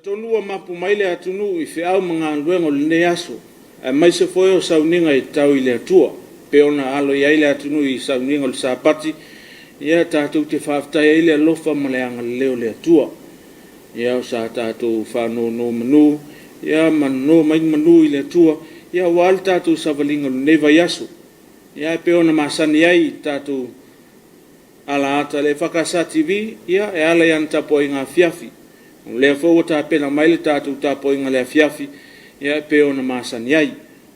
Talitonu ua mapu mai le atunuu i feau ma galuega o lenei aso, aemaise foi o sauniga e tatau i le Atua. E pei ona alo i ai le atunuu i sauniga o le Sapati, ia tatou te faafetai ai i le alofa ma le agalelei o le Atua. Ia sa tatou faanonomanu ia ma nono mai ni manu i le Atua aua le tatou savaliga o lenei vaiaso. Ia e pei ona masani ai i le tatou alaata i le EFKS TV, ia e ala i ana tapuaiga afiafi. O lea foi ua tapena mai le tatou tapuaiga i le afiafi e pei ona masani ai.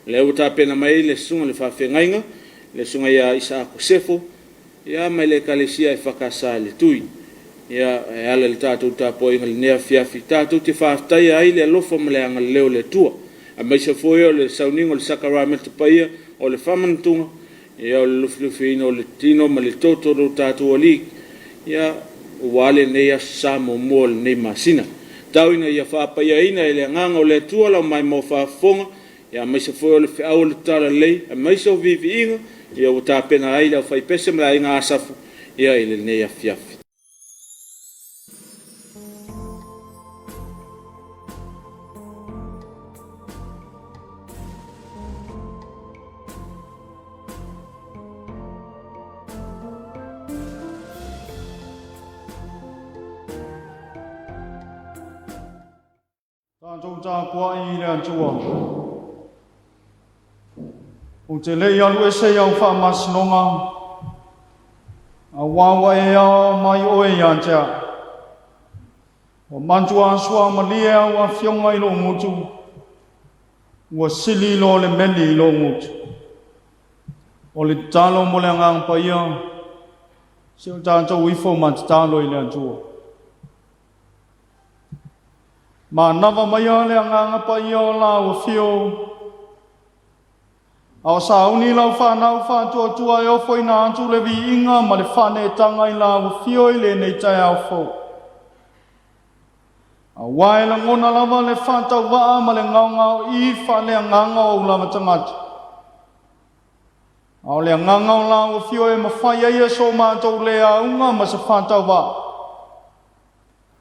O lea ua tapena mai le susuga i le faafeagaiga, le susuga ia Isaako Sefo mai le Ekalesia EFKS i Letogi. E ala i le tatou tapuaiga i lenei afiafi, tatou te faafetaia ai le alofa ma le agalelei o le Atua, aemaise foi o le sauniga o le sakaramaka paia o le faamanatuga o le lufilufiina o le tino ma le toto o lo tatou Alii, aua lenei Aso Sa muamua o lenei masina. Tau ina ia faapaiaina e le Agaga o le Atua lau maimoa faafofoga, aemaise foi o le feau o le Talalelei, aemaise o viiviiga ua tapena ai le aufaipese ma le aiga Asafo i lenei afiafi. Tatou tapuai i le Atua. Ou te le i alu ese i au faamasinoga, auā ua e aoao mai oe ia te au. Ua matua suamalie au afioga i lou gutu, ua sili i lo le meli i lou gutu. O le tatalo mo le Agaga Paia, se o tatou ifo ma tatalo i le Atua. Manava maia le Agaga Paia o lau afio, a o sauni lau fanau faatuatua e ofoina atu le viiga ma le faaneetaga i lau afio i lenei taeao fou. Aua e lagona lava le faatauvaa ma le gaogaoi faaleagaga o ou lava tagata. A o le agaga o lau afio e mafai ai e so matou le auga ma se faatauvaa,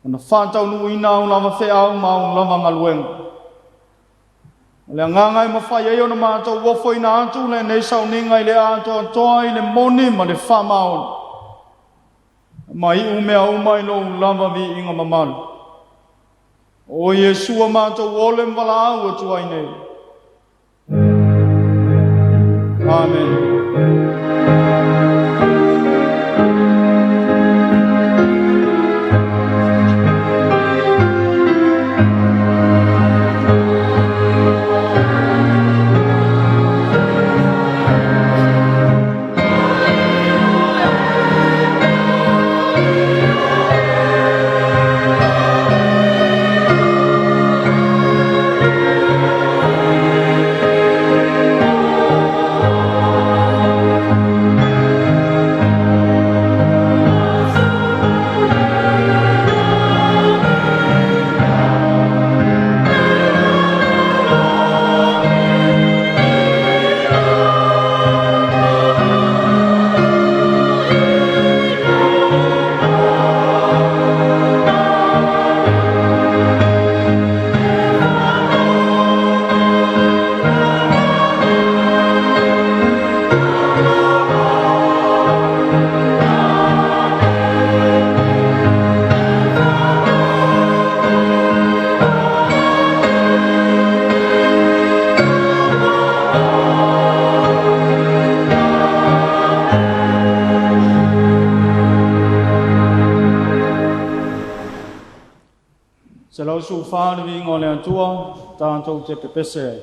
ona faataunuuina au lava feau ma au lava galuega. O le agaga e mafai ai ona matou ofoina atu lenei sauniga i le atoatoa i le moni ma le faamaoni. Ma iu mea uma i lou lava viiga mamalu. O Iesu a matou ole ma valaau atu ai nei. Amen. 114 le viiga o le Atua, tatou te pepese ai.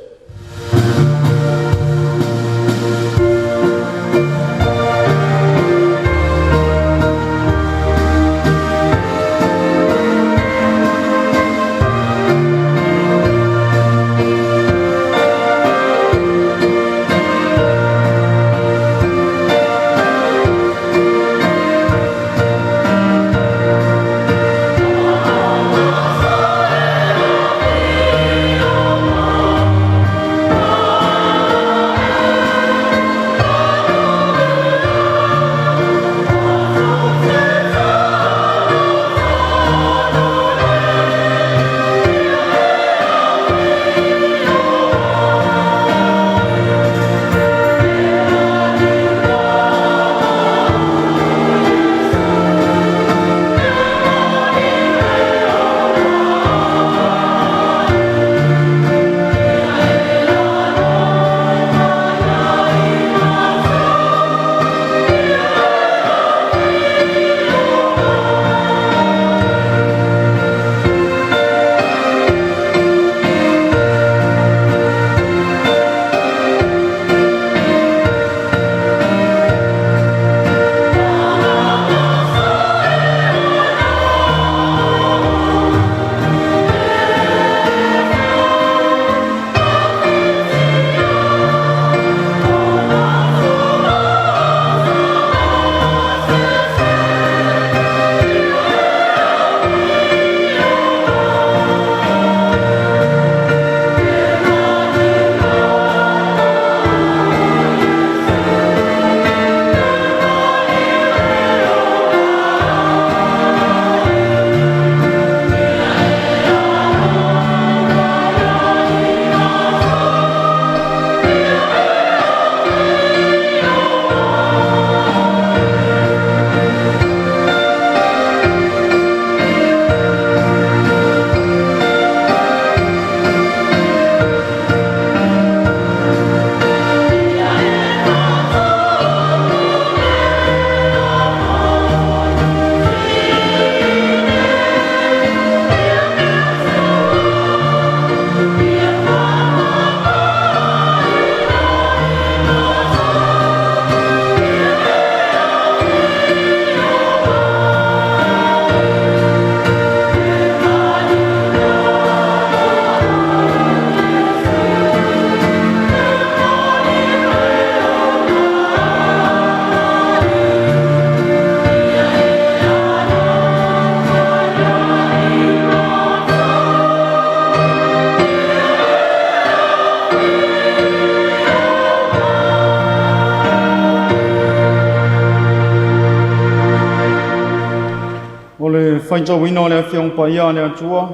faitauina o le Afioga Paia a le Atua,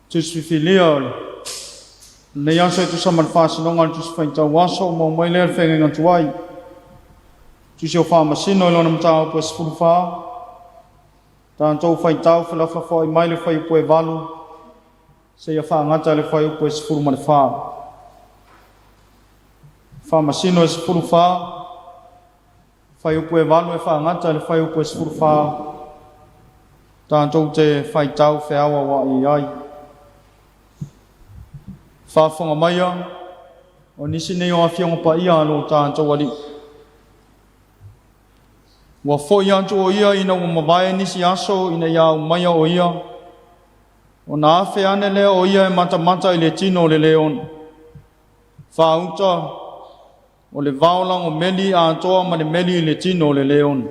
Tusi Filia o lenei aso e tusa ma le faasinoga o le Tusi Faitau Aso ua maua mai lea le feagaiga tuai. Tusi o Faamasino i lona mataupu e 14, tatou faitau felafolafoai mai le fuaiupu e 8 seia faagata le fuaiupu e 14. Faamasino e 14, fuaiupu e 8 e faagata le fuaiupu e 14, tatou te faitau feauauai ai. Faafofoga maia, o nisi nei o Afioga Paia a lo tatou Alii. Ua foi atu o ia ina ua mavae nisi aso ina ia aumaia o ia, ona afe ane lea o ia e matamata i le tino o le leona. Faauta o le vao lago meli atoa ma le meli i le tino o le leona.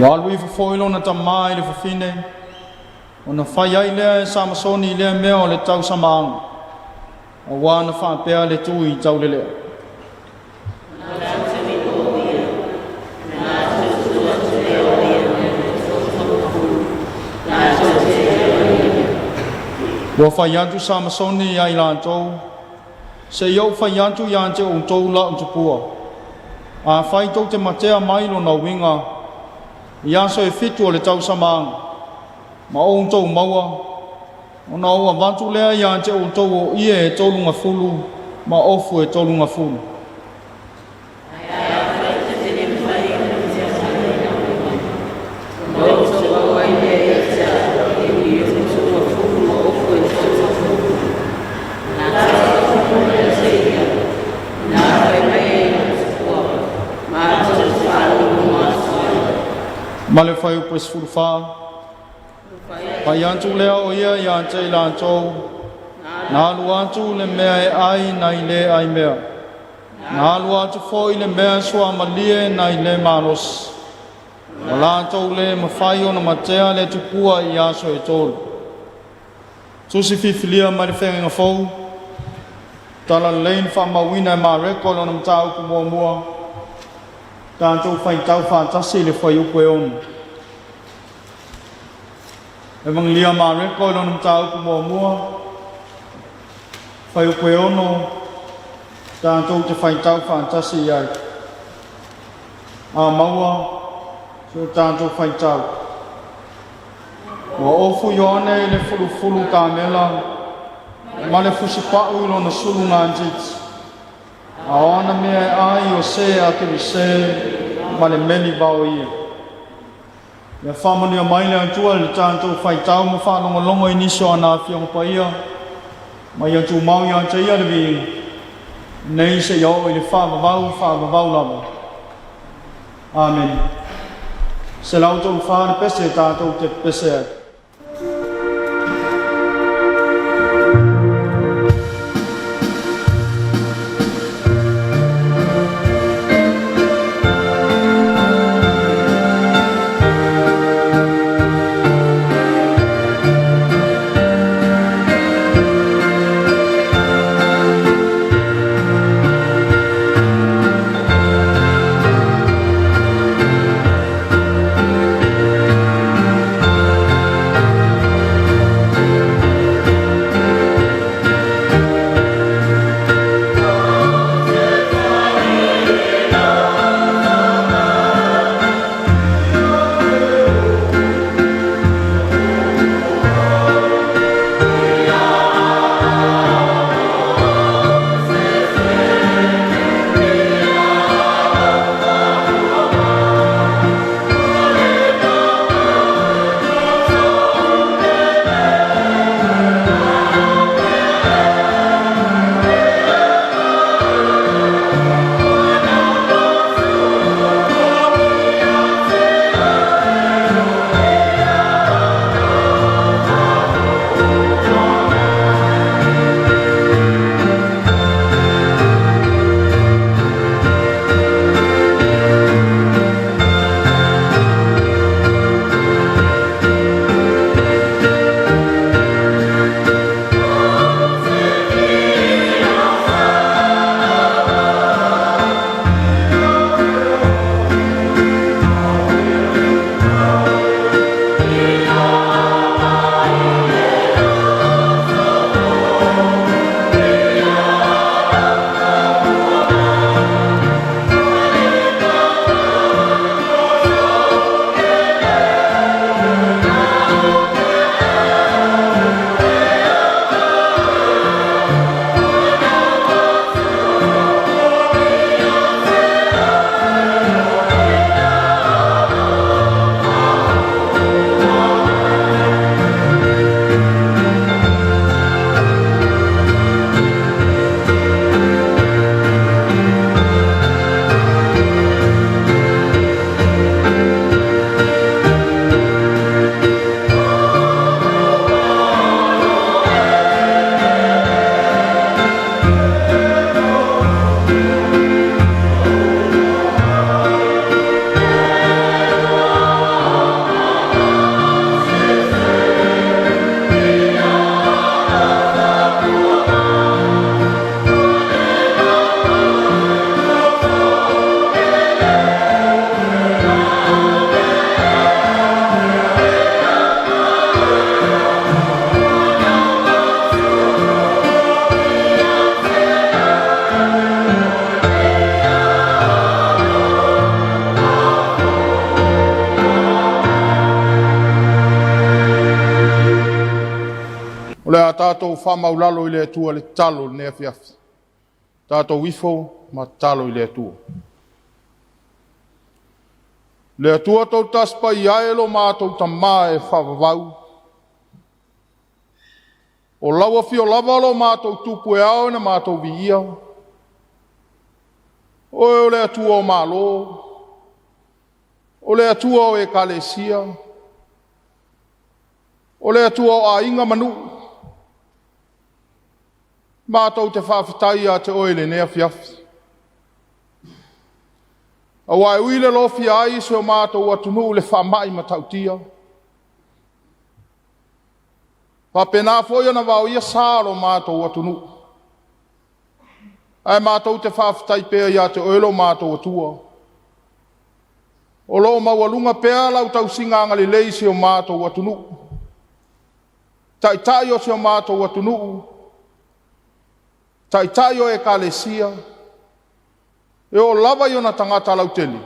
Ua alu ifo foi lona tamā i le fafine, ona fai ai lea e Samasoni i lea mea o le tausamaaga, auā na faapea le tui taulelea. Ua fai atu Samasoni ia i latou, Se i ou fai atu ia te outou lau tupua. Afai tou te matea mai lona uiga, i aso e 7 o le tausamaaga, ma outou maua, ona ou avatu lea ia te outou o ie e 30 ma ofu e 30. Ma le fuaiupu e 14, fai atu lea o ia ia te i latou, na alu atu le mea e ai nai le ai mea. Na alu atu foi le mea suamalie nai le malosi. Ua latou le mafai ona matea le tupua i aso e 3. Tusi fifilia mai le feagaiga fou, Talalelei na faamauina e Mareko lona mataupu muamua, tatou faitau faatasi i le fuaiupu e 6. Evagelia Mareko i lona mataupu muamua, fuaiupu e 6, tatou te faitau faatasi i ai. A maua si o tatou faitau. Ua ofu Ioane i le fulufulu kamela ma le fusipau i lona sulu gatiti. A o ana mea e ai o se a kelise ma le meli vaoia. Ia faamanuia mai le Atua i le tatou faitau ma faalogologo i nisi o ana Afioga Paia, ma ia tumau ia te ia le viiga, nei seia oo i le faavavau faavavau lava. Amene. 134 le pese tatou te pese ai. Le a tatou faamaulalo i le Atua le tatalo i lenei afiafi. Tatou ifo ma tatalo i le Atua. Le Atua Tolotasi Paia e lo matou Tama e faavavau, o lau afio lava o lo matou Tupu e ao ona matou viia, Oe o le Atua o Malo, o le Atua o Ekalesia, o le Atua o aiga ma nuu, matou te faafetai ia te Oe i lenei afiafi. Aua e ui i le lofia ai si o matou atunuu i le faamai matautia, faapena foi ona vaoia sa o lo matou atunuu, ae matou te faafetai pea ia te Oe lo matou Atua, o lo o maualuga pea lau tausiga agalelei i si o matou atunuu, Taitai o si o matou atunuu, Taitai o Ekalesia, e oo lava i ona tagata lautele.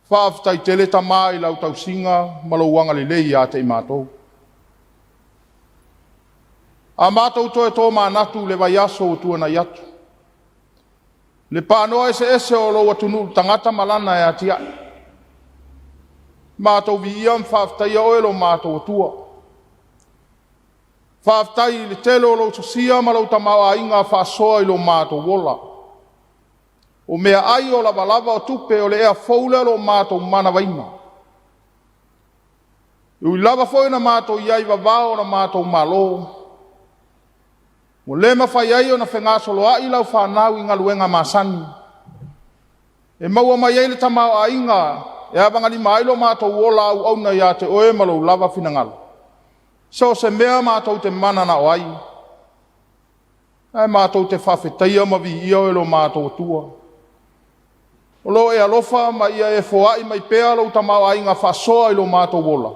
Faafetai tele Tama i lau tausiga ma lou agalelei ia te i matou. A matou toe tomanatu i le vaiaso ua tuanai atu, le paanoa eseese o lou atunuu i tagata ma lana e atiae, matou viia ma faafetaia Oe lo matou Atua. Faafetai i le tele o lou sosia ma lou tamaoaiga faasoa i lo matou ola. O meaai o lavalava o tupe, o le ea fou lea o lo matou manavaina. E ui lava foi ina matou i ai i vavao o le matou malo, ua le mafai ai ona fegasoloai lau fanau i galuega masani e maua mai ai le tamaoaiga e avagalima ai lo matou ola auauna ia te Oe ma lou lava finagalo. So o se mea matou te mananao ai, ae matou te faafetaia ma viia Oe lo matou Atua, o lo o e alofa ma ia e foai mai pea lou tamaoaiga faasoa i lo matou ola,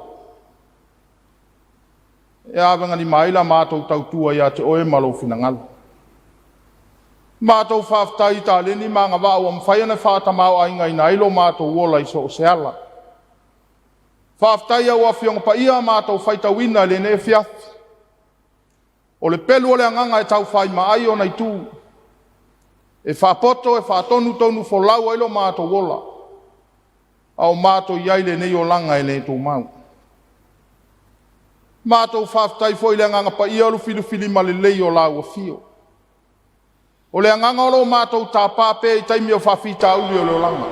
e avagalima ai la matou tautua ia te Oe ma lou finagalo. Matou faafetai i taleni ma agavaa ua mafai ona faatamaoaigaina ai lo matou ola i so o se ala. Faafetai i au Afioga Paia matou faitauina i lenei afiafi, o le pelu o le agaga e taufaima ai ona itu, e faapoto e faatonutonufolau ai lo matou ola, a o matou i ai i lenei olaga e le tumau. Matou faafetai foi i le Agaga Paia o le filifilima lelei o lau afio. O le agaga o lo o matou tapa pea i taimi o faafitauli o le olaga,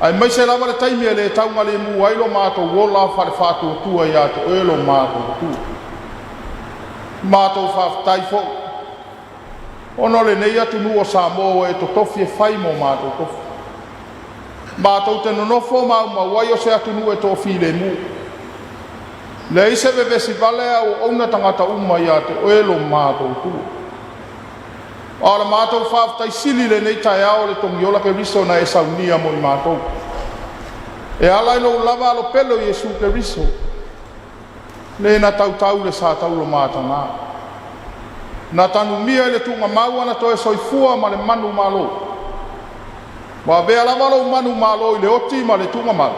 aemaise lava le taimi e le taugalemu ai lo matou ola faale-faatuatua ia te Oe lo matou Atua. Matou faafetai foi ona o lenei atunuu o Samoa ua e totofi e fai mo matou tofi. Matou te nonofo ma aumau ai o se atunuu e toafilemu, leai se vevesi vale a auauna tagata uma ia te Oe lo matou Atua. A o le matou faafetai sili i lenei taeao o le togiola Keriso na e saunia mo i matou, e ala i lou lava alo pele o Iesu Keriso, le na tautau i le sa taulamatagā, na tanumia i le tuugamau ona toe soifua ma le manumalo. Ua avea lava lou manumalo i le oti ma le tuugamau,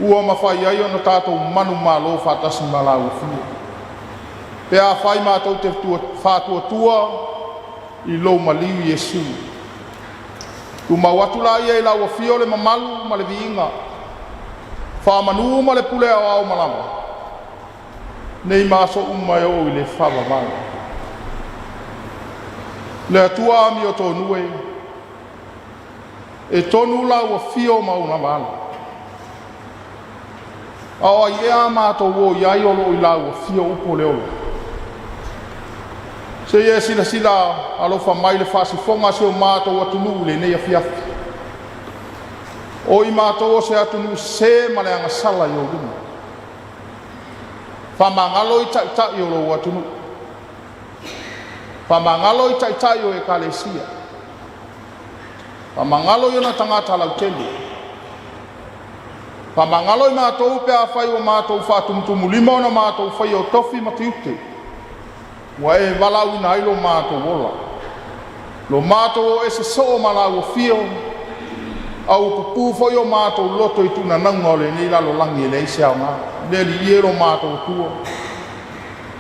ua mafai ai ona tatou manumalo faatasi ma lau Afio, pe afai matou te faatuatua i lou maliu Iesu. Tumau atu laia i lau afio le mamalu ma le viiga, faamanu ma le pule aoao malama, nei ma aso uma e oo i le faavavau. Le Atua amiotonu e, e tonu lau afio ma ou ala, a o ai ea a matou o i ai o lo o i lau afio upu o le ola. Se i e silasila alofa mai i le faasifoga a si o matou atunuu i lenei afiafi. O i matou o se atunuu sese ma le agasala i ou luma. Faamagalo i taitai o lou atunuu, faamagalo i taitai o ekalesia, faamagalo i ona tagata lautele. Faamagalo i matou pe afai ua matou faatumutumulima ona matou faia o tofi ma tiute ua e valaauina ai lo matou ola, lo matou o ese soo ma lau afio. A ua pupū foi o matou loto i tunanauga o lenei lalolagi e leai se aoga. Le Alii e lo matou Atua,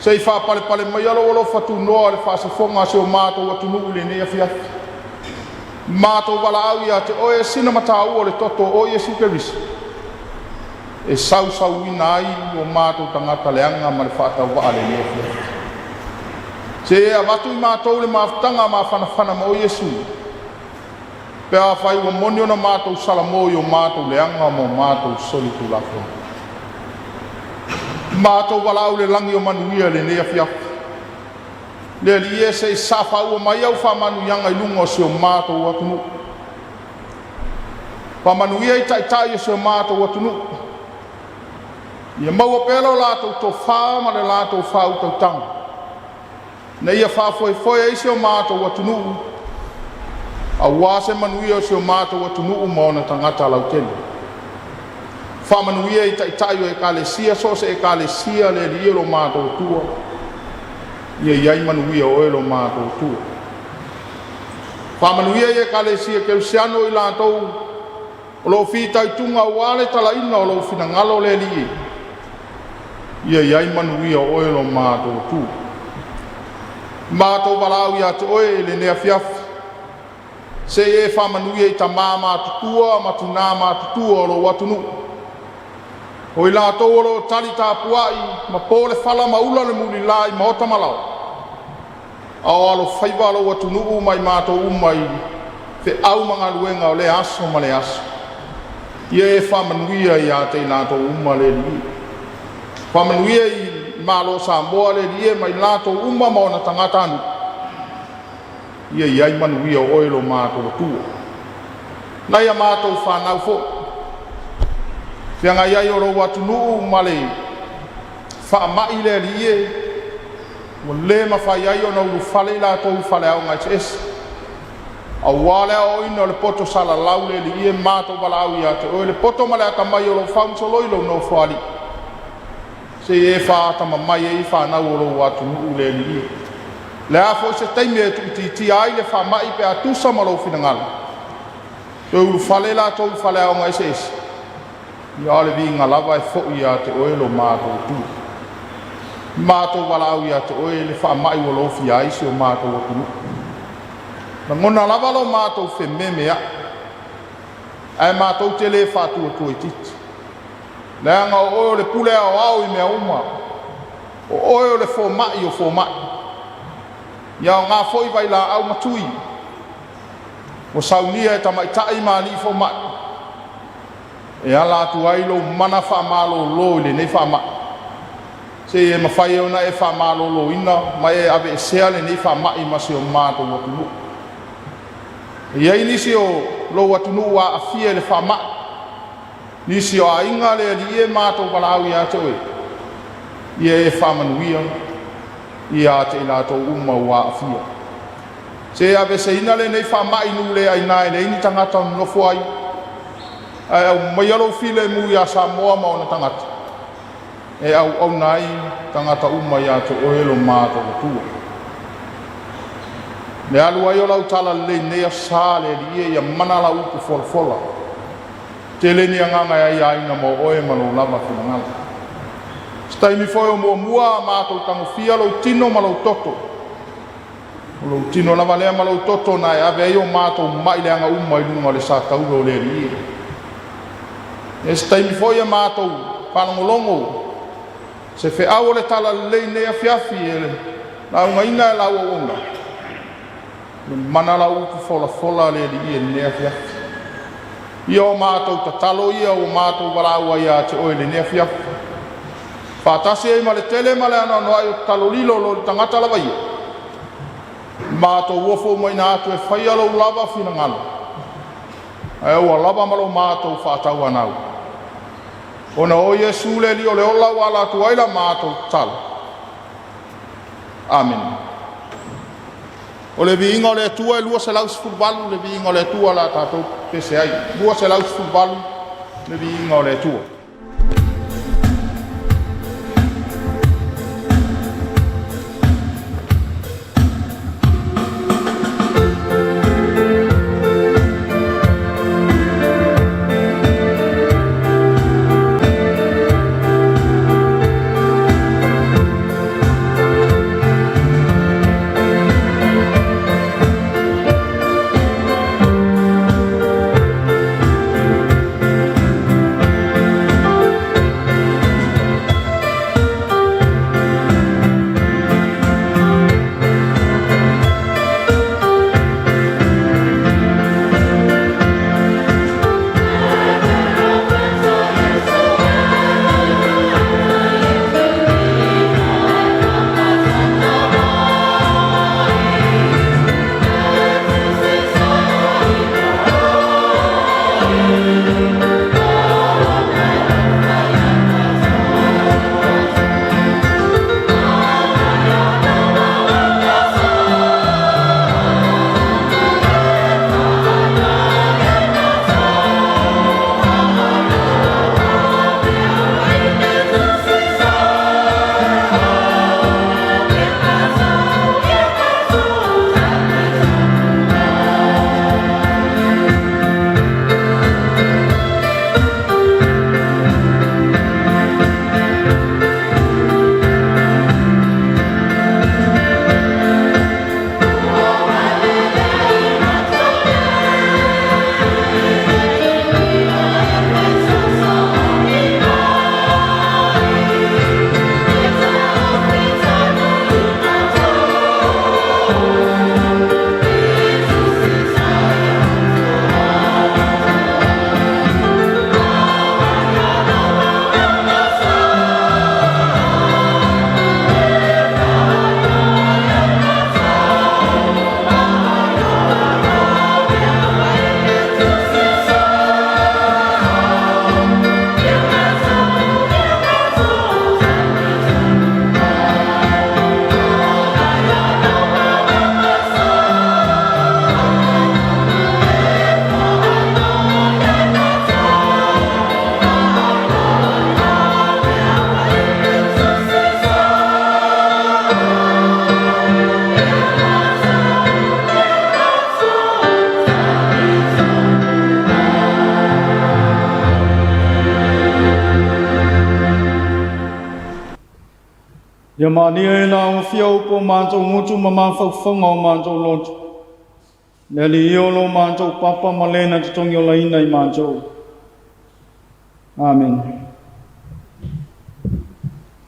se i faapalepale maia lou alofa tunoa i le faasofoga a si o matou atunuu i lenei afiafi. Matou valaau ia te oe e sina mataua o le toto o Iesu Keriso e sausauina ai o matou tagata leaga ma le faatauvaa i lenei afiafi. Se e avatu i matou le mafutaga mafanafana ma oe Iesu, pe afai ua moni ona matou salamo i o matou leaga ma o matou solitulafono. Matou valaau i le lagi o manuia i lenei afiafi. Le Alii e, se i safaua mai au faamanuiaga i luga o si o matou atunuu. Faamanuia i taitai o si o matou atunuu, ia maua pea lo latou tofa ma le latou faautautaga, ina ia faafoefoe ai si o matou atunuu aua se manuia o si o matou atunuu ma ona tagata lautele. Faamanuia i taitai o Ekalesia, so o se Ekalesia le Alii e lo matou Atua, ia i ai manuia o oe lo matou Atua. Faamanuia i Ekalesia Kerisiano o i latou o lo o fitaituga aua le talaina o lou finagalo le Alii, ia i ai manuia o oe lo matou Atua. Matou valaau ia te oe i lenei afiafi, se i e faamanuia i tama matutua ma tina matutua o lou atunuu, o i latou o lo o tali tapuai ma po le fala ma ula le mulila i maota ma laoa, a o alofaiva lou atunuu ma i matou uma i feau ma galuega o lea aso ma lea aso. Ia e faamanuia ia te i latou uma le Alii. Faamanuia i le Malo o Samoa le Alii e ma i latou uma ma ona tagatanuu, ia i ai manuia o oe lo matou Atua. Nai a matou fanau foi, feagai ai o lou atunuu ma le faamai le Alii e, ua le mafai ai ona ulufale i latou i faleaoga eseese aua le aoaoina o le poto salalau. Le Alii e, matou valaau ia te oe, le poto ma le atamai o lo o faagasolo i lou Nofoalii, se i e faatamamai ai fanau a lou atunuu le Alii e. O le a foi se taimi e tuuitiitia ai le faamai pe a tusa ma lou finagalo, toe ulufale latou i faleaoga eseese, ia a o le viiga lava e foi ia te oe lo matou Atua. Matou valaau ia te oe le faamai ua lofia ai si o matou atunuu, lagona lava lo matou fememeai, ae matou te le faatuatua itiiti, leaga o oe o le pule aoao i mea uma, o oe o le fomai o fomai. Ia aoga foi vailaau ma tui ua saunia e tamaitai ma alii fomai e ala atu ai lou mana faamalolo i lenei faamai, seia mafai ai ona e faamaloloina ma e aveesea lenei faamai ma si o matou atunuu. E i ai nisi o lou atunuu ua aafia i le faamai, nisi o aiga le Alii e, matou valaau ia te oe, ia e faamanuia ia te i latou uma ua aafia. Se aveeseina lenei faamai i nuu le aina e leai ni tagata o nonofo ai, ae aumaia lou filemu ia Samoa ma ona tagata e auauna ai tagata uma ia te oe lo matou Atua. Le alu ai o lau talalelei i lenei aso sa le Alii e, ia mana lau upu folafola. Tele ni agaga e aiaina mo oe ma lou lava finagalo. Se taimi foi o muamua matou tagofia lou tino ma lou toto. O lou tino lava lea ma lou toto na e ave ai o matou mai leaga uma i luga o le satauro o le Alii. E se taimi foi e matou faalogologo se feau o le talalelei i lenei afiafi e laugaina e lau auauna, le mana lau upu folafola le Alii i lenei afiafi. Ia o matou tatalo ia ua matou valaau ai ia te oe i lenei afiafi. Faatasi ai ma le tele ma le anoanoai o tatalo lilo o le tagata lava ia, matou ofo uma atu e faia lou lava finagalo, ae ua lava ma lo matou faatauanau. Ona o Iesu le Alii o le ola ua ala atu ai la matou tatalo. Amene. O le viiga o le Atua e 218 le viiga o le Atua la tatou pese ai. 218 le viiga o le Atua. Ia malie i lau afio upu o matou gutu ma mafaufauga o matou loto. Le Alii o lo matou Papa ma le na totogi olaina i matou. Amen.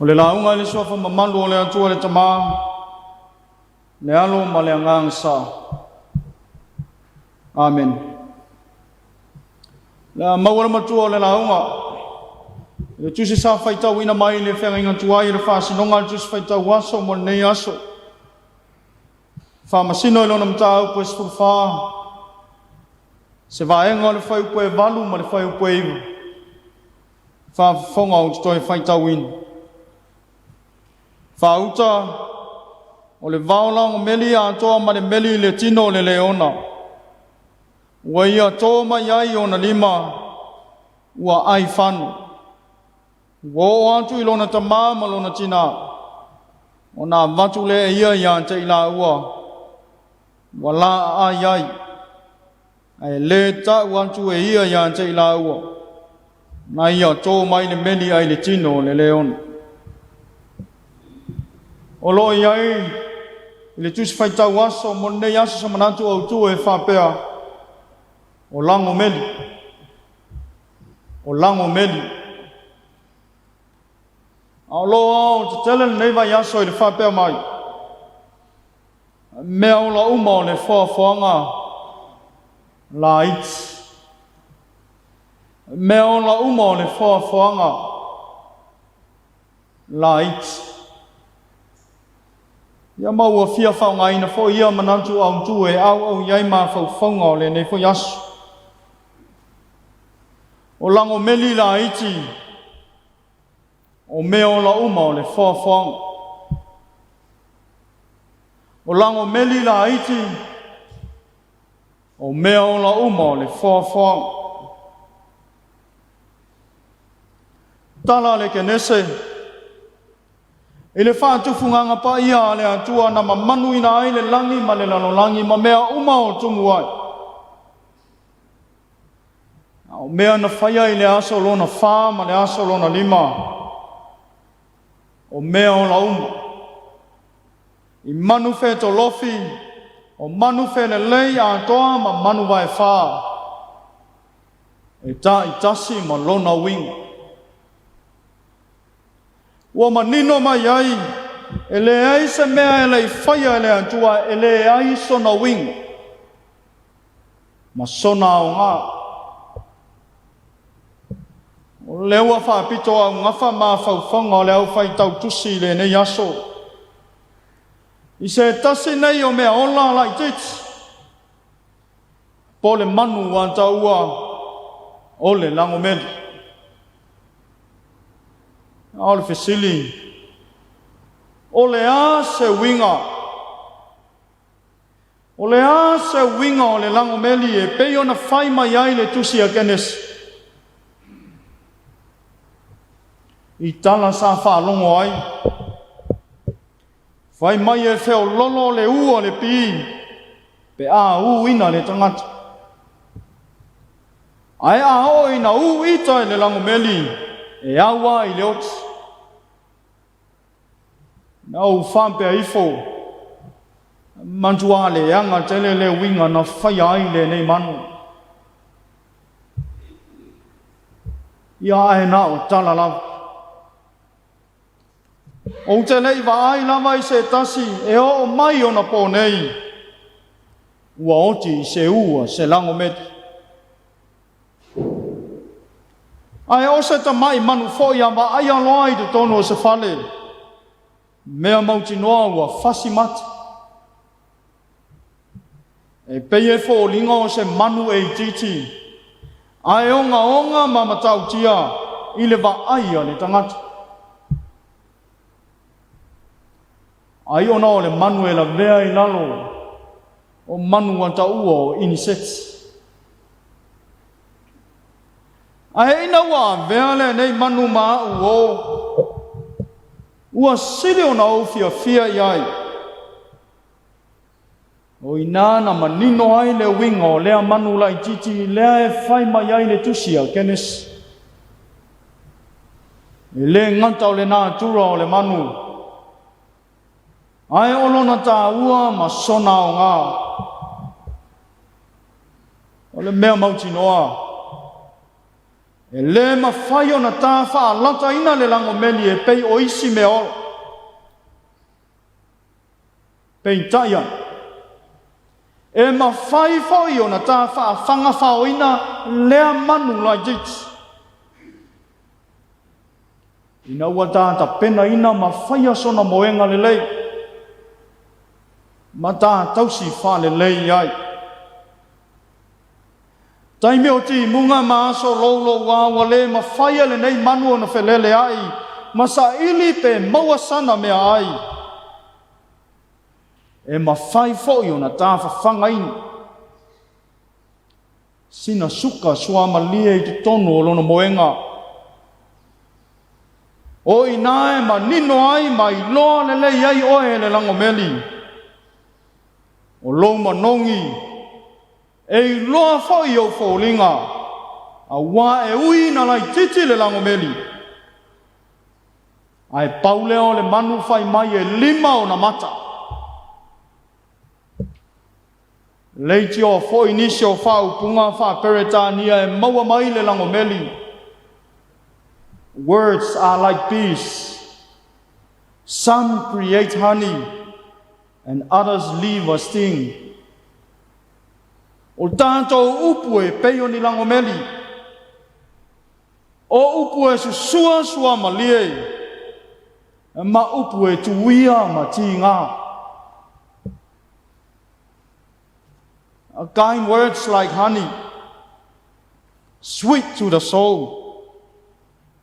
O le lauga i le suafa mamalu o le Atua le Tama, le Alo ma le Agaga Sa. Amen. Le a maua le matua o le lauga. I le tusi sa faitauina mai le feagaiga tuai i le faasinoga a le tusi faitau aso mo lenei aso. Faamasino i lona mataupu e 14, se vaega o le fuaiupu e 8 ma le fuaiupu e 9. Faafofoga ou te toe faitauina. Faauta o le vao lagomeli atoa ma le meli i le tino o le leona. Ua ia to mai ai ona lima, ua ai fano. Ua oo atu i lona tamā ma lona tinā, ona avatu lea e ia ia te i laua, ua laaai ai, ae le tau atu e ia ia te i laua, na ia to mai le meli ai le tino o le leona. O lo o i ai i le tusi faitau aso mo lenei aso sa manatu autu e faapea, o lago meli. O lago meli. A o lo o tetele lenei vaiaso i le faapea mai, mea ola uma o le foafoaga laiti. Mea ola uma o le foafoaga laiti. Ia ma ua fia faaaogaina foi ia manatu autu e auau i ai mafaufauga o lenei foi aso. O lagomeli laiti, o mea ola uma o le foafoaga. O lagomeli laiti, o mea ola uma o le foafoaga. Tala a le Kenese, i le faatufugaga paia a le Atua na mamanuina ai le lagi ma le lalolagi ma mea uma o tumu ai. A o mea na faia i le aso lona 4 ma le aso lona 5, o mea ola uma. I manu fetolofi, o manu felelei atoa ma manu vaefa, e ta'itasi ma lona uiga. Ua manino mai ai, e leai se mea e le'i faia e le Atua e leai sona uiga ma sona aogā. O lea ua faapito augafa mafaufauga o le au faitautusi i lenei aso. I se tasi nei o mea ola laitiiti, po o le manu ua taua o le lagomeli. A o le fesili, o le a se uiga? O le a se uiga o le lagomeli e pei ona fai mai ai le tusi a Kenesi? I tala sa faalogo ai, fai mai e feololo le ū a le pī pe a ūina le tagata. Ae a oo ina ū ita e le lagomeli, e au lava i le oti. Na ou faapea ifo, matua leaga tele le uiga na faia ai lenei manu. Ia ae na o tala lava. Ou te le'i vaai lava i se tasi e oo mai ona pō nei, ua oti i se ū a se lagomeli. Ae o se tama'i manu foi a vaaia loa i totonu o se fale, mea mautinoa ua fasi mata. E pei e foliga o se manu e itiiti, ae ogaoga ma matautia i le vaai a le tagata. Ai ona o le manu e lavea i lalo o manu ua taua o iniseti. Ae ina ua avea lenei manu ma a'u uō, ua sili ona ou fiafia i ai. O i ina na manino ai le uiga o lea manu laitiiti lea e fai mai ai le tusi a Kenesi. E le gata o le natura o le manu, Ae o lona tāua ma sona aoga. O le mea mautinoa, e lē mafai ona ta faalataina le lagomeli e pei o isi mea ola. Peitai ane, e mafai foi ona ta faafagafaoina lea manu laitiiti. Ina ua ta tapenaina ma faia sona moega lelei, ma ta tausi faalelei ai. Taimi o timuga ma aso louloua ua lē mafai e lenei manu ona felelea'i ma saili pe maua sana meaai. E mafai foi ona ta fafagaina sina suka suamalie i totonu o lona moega. O i ina e manino ai ma iloa lelei ai oe e le lagomeli. O lou manogi e iloa foi ou foliga, auā e ui ina laitiiti le lagomeli, ae pau lea o le manu fai mai e lima ona mata. Leitioa foi nisi o faaupuga faa-Peretania e maua mai le lagomeli. Words are like bees. Some create honey and others leave a sting. O tatou upu e pei o ni lagomeli. O upu e susua suamalie, ma upu e tuia ma tigā. A kind words like honey, sweet to the soul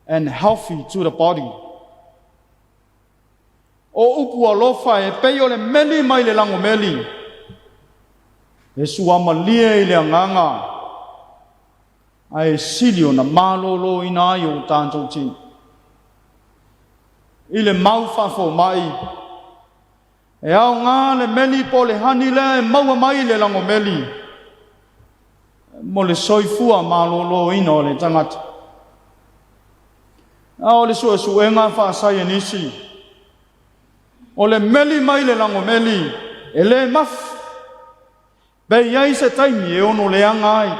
and healthy to the body. O upu alofa e pei o le meli mai le lagomeli, e suamalie i le agaga, ae sili ona malōlōina ai o tatou tino. I le mau faafomai, e aoga le meli po o le honey lea e maua mai le lagomeli, mo le soifua malōlōina o le tagata. A o le suesuega faasaienisi, o le meli mai le lagomeli e lē mafu, pe i ai se taimi e ono leaga ai.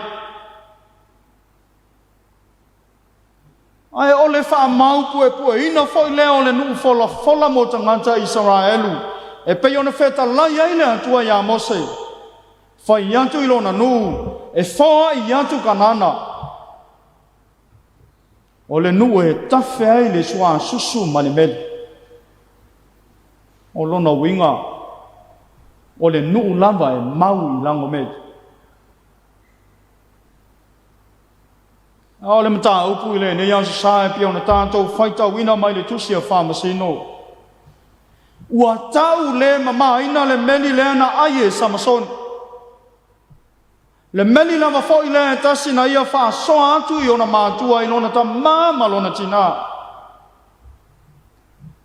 Ae o le faamaupuepueina foi lea o le nuu folafola mo tagata Isaraelu, e pei ona fetalai ai le Atua iā Mose, fai atu i lona nuu, e foai atu Kanana. O le nuu e tafe ai le suasusu ma le meli. O lona uiga, o le nuu lava e mau i lagomeli. A o le mataupu i lenei aso sa e pei ona tatou faitauina mai le tusi a Faamasino. Ua tau le mamaina le meli lea na ai e Samasoni. Le meli lava foi lea e tasi na ia faasoa atu i ona matua i lona tamā ma lona tinā.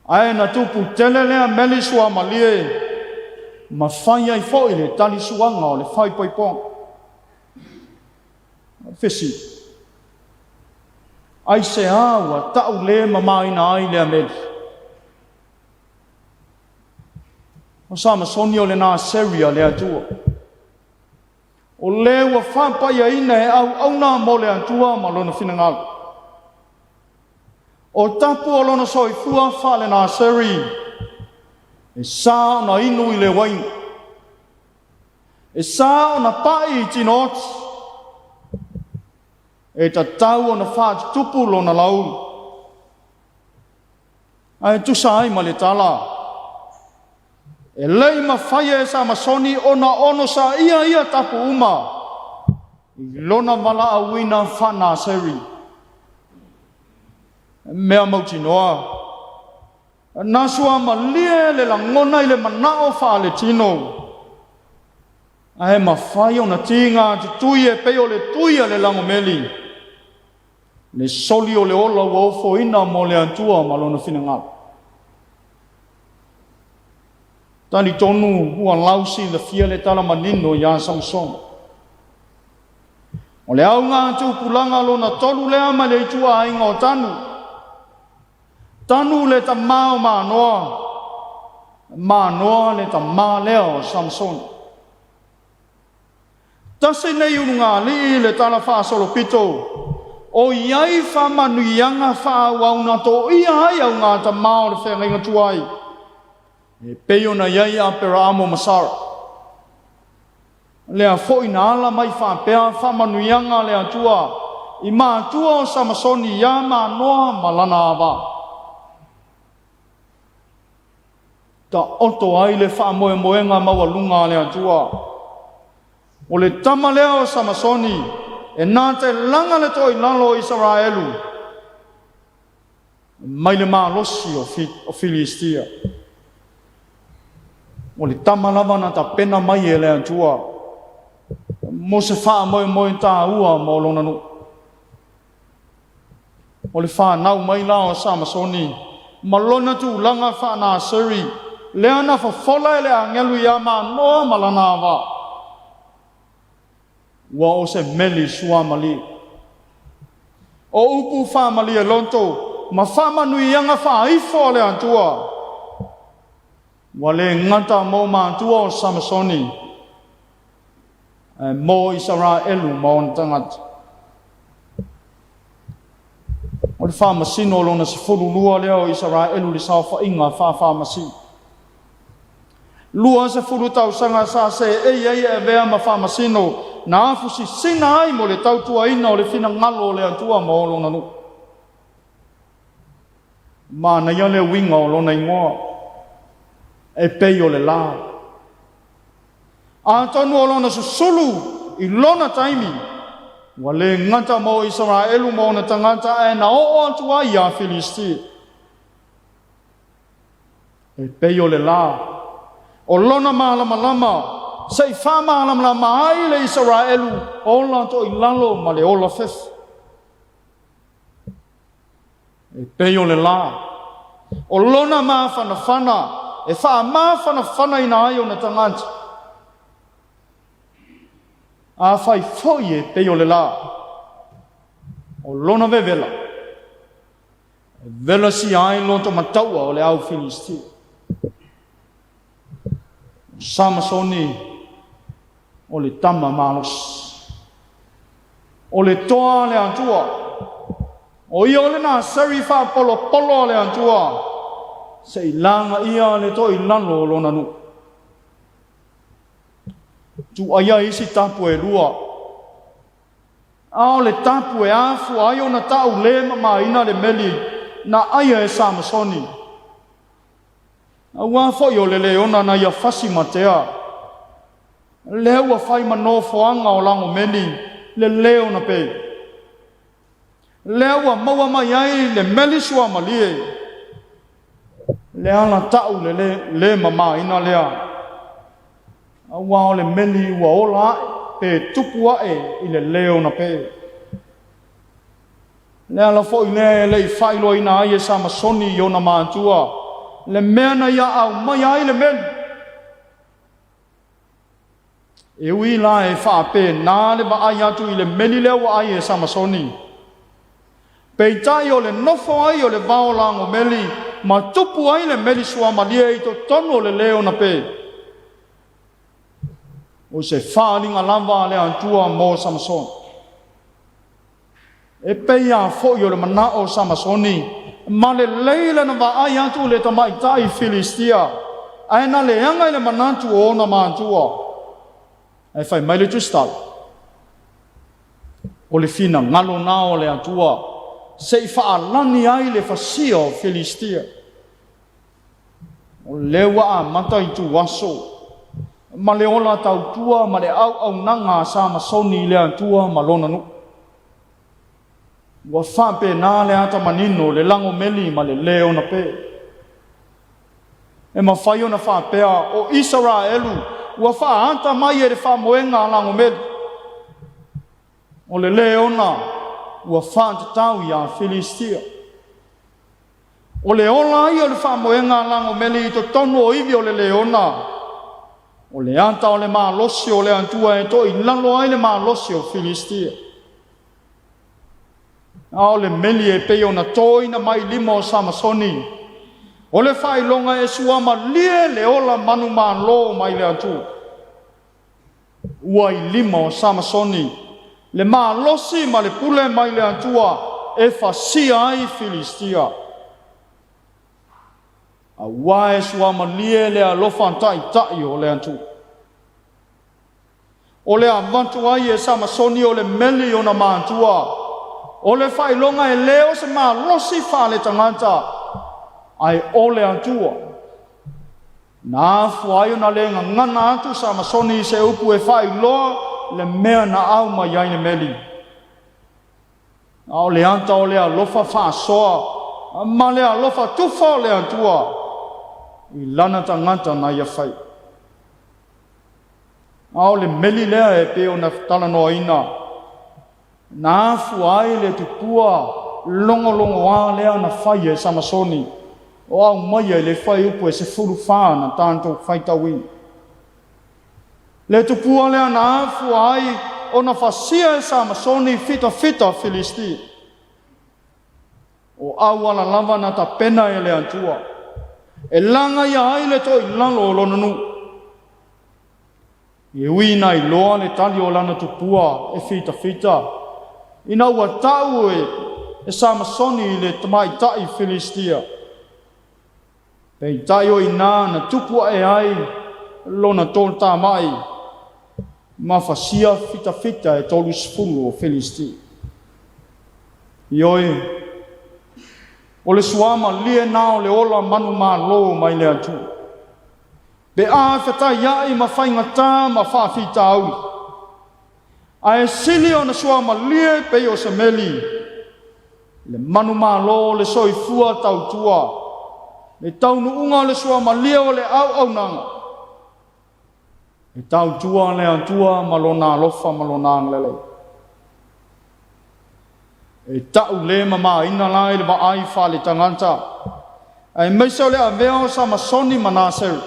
Ae na tupu tele lea meli suamalie ma fai ai foi le talisuaga o le faaipoipoga. Fesili. Aisea ua tau le mamaina ai lea meli? O Samasoni o le Naseri a le Atua. O le ua faapaiaina e auauna mo le Atua ma lona finagalo. O tapu o lona soifua faale-Naseri, e sa ona inu i le uaina. E sa ona pa'i i tino oti. E tatau ona faatutupu lona laulu. Ae tusa ai ma le tala, e le i mafai e Samasoni ona onosaia ia tapu uma i lona valaauina faa-Naseri. Mea mautinoa, na suamalie le lagona i le manao faaletino, ae mafai ona tiga tutui e pei o le tui a le lagomeli, le soli o le ola ua ofoina mo le Atua ma lona finagalo. Talitonu ua lausilafia le tala manino iā Samasoni. O le auga tupulaga lona tolu lea mai le ituaiga o Tanu. Tanu le tamā o Manoa. Manoa le tamā lea o Samasoni. Tasi nei ulugalii i le tala faasolopito, o i ai faamanuiaga faaauau na toia ai augatama o le feagaiga tuai, e pei ona i ai Aperaamo ma Sara. Lea foi na ala mai faapea faamanuiaga a le Atua i matua o Samasoni iā Manoa ma lana ava. Taoto ai le faamoemoega maualuga a le Atua. O le tama lea o Samasoni e na te laga le toilalo o Isaraelu mai le malosi o Filistia. O le tama lava na tapena mai e le Atua mo se faamoemoe taua mo lona nuu. O le fanau mai la o Samasoni ma lona tulaga faa-Naseri, lea na fofola e le agelu iā Manoa ma lana ava, ua o se meli suamalie. O upu faamalie loto ma faamanuiaga faaifo a le Atua, ua le gata mo matua o Samasoni, ae mo Isaraelu ma ona tagata. O le faamasino lona 12 lea o Isaraelu i le saofaiga faafaamasino. 20 tausaga sa seei ai e avea ma faamasino na afusisina ai mo le tautuaina o le finagalo o le Atua ma lona nuu. Manaia le uiga o lona igoa, e pei o le la. Atonu o lona susulu i lona taimi, ua le gata mo Isaraelu ma ona tagata ae na oo atu ai iā Filistia. E pei o le la, o lona malamalama, se i faamalamalama ai le Isaraelu ola toilalo ma le ola fefe. E pei o le la, o lona mafanafana e faamafanafanaina ai ona tagata. Afai foi e pei o le la, o lona vevela, e velasia ai loto mataua o le au Filistia. O Samasoni o le tama malosi. O le toa a le Atua. O ia o le Naseri faapolopolo a le Atua, se i lagaia le toilalo o lona nuu. Tuuaia isi tapu e lua. A o le tapu e afua ai ona tau le mamaina le meli na aia e Samasoni. Auā foi o le leona na ia fasi matea. Lea ua fai ma nofoaga o lagomeli le leo na pe. Lea ua maua mai ai le meli suamalie. Le ala tau le le mamaina lea. Auā o le meli ua ola ae pe tupu ae i le leo na pe. Le ala foi lea e le i faailoaina ai e Samasoni i ona matua le mea na ia aumaia ai le meli. E ui la e faapena le vaai atu i le meli lea ua ai e Samasoni. Peitai o le nofo ai o le vao lagomeli ma tupu ai le meli suamalie i totonu o le leo na pe. O se faaaliga lava a le Atua mo Samasoni. E pei lava foi o le manao o Samasoni ma lelei lana vaai atu i le tamaitai Filistia, ae na leaga i le manatu o ona matua. Ae fai mai le Tusitala, o le finagalo na o le Atua se i faalani ai le fasia o Filistia. O lea ua amata ituaso ma le ola tautua ma le auaunaga a Samasoni i le Atua ma lona nuu. Ua faapena le ata manino, le lagomeli ma le leo na pe. E mafai ona faapea o Isaraelu ua faaata mai e le faamoega a lagomeli. O le leona ua faatatau iā Filistia. O le ola ai o le faamoega a lagomeli i totonu o ivi o le leona, o le ata o le malosi o le Atua e toilalo ai le malosi o Filistia. A o le meli e pei ona toina mai lima o Samasoni, O le faailoga e suamalie le ola manumalo mai le Atua. Ua i lima o Samasoni le malosi ma le pule mai le Atua e fasia ai Filistia. Auā e suamalie le alofa taʻitaʻi o le Atua. O le avatu ai e Samasoni o le meli i ona matua, o le faailoga e le o se malosi faaletagata, ae o le Atua. Na afua ai ona le gagana atu Samasoni i se upu e faailoa le mea na au mai ai le meli. A o le ata o le alofa faasoa ma le alofa tufa o le Atua i lana tagata na ia fai. A o le meli lea e pei ona talanoaina, na afua ai le tupua logologoa lea na fai e Samasoni, o aumaia i le fuaiupu e 14 na tatou faitauina. Le tupua lea na afua ai ona fasia e Samasoni fitafita o Filistia. O auala lava na tapena e le Atua, e lagaia ai le toilalo o lona nuu. E ui ina iloa le tali o lana tupua e fitafita, ina ua tau e Samasoni i le tamaitai Filistia. Peitai o i ina na tupu ae ai lona totamai ma fasia fitafita e 30 o Filistia. Ioe, o le suamalie na o le ola manumalo mai le Atua. Pe a fetaiai ma faigata ma faafitauli, ae sili ona suamalie pei o se meli, le manumalo o le soifua tautua, le taunuuga o le suamalie o le auaunaga, e tautua le Atua ma lona alofa ma lona agalelei. E ta'u le mamāina la i le vaai faaletagata, aemaise o le avea o Samasoni ma Naseri.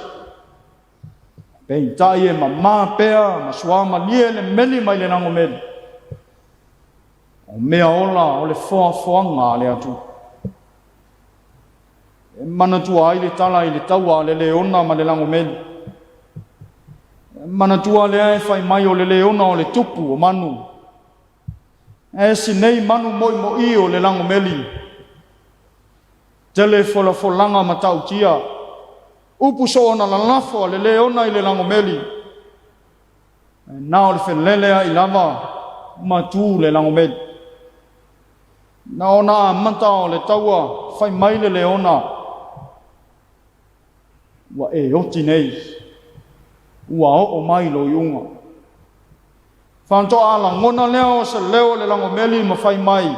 Peitai e mamā pea ma suamalie le meli mai le lagomeli. O mea ola o le foafoaga a le Atua. E manatua ai le tala i le taua a le leona ma le lagomeli. E manatua lea e fai mai o le leona o le tupu o manu. Ae si nei manu mo'imo'i o le lagomeli. Tele folafolaga matautia. Upu soona lalafo a le leona i le lagomeli. Ae na o le felele ai lava ma tu le lagomeli. Na ona amata o le taua fai mai le leona, ua e oti nei, ua oo mai lou iuga. Faatoa lagona lea o se leo o le lagomeli ma fai mai,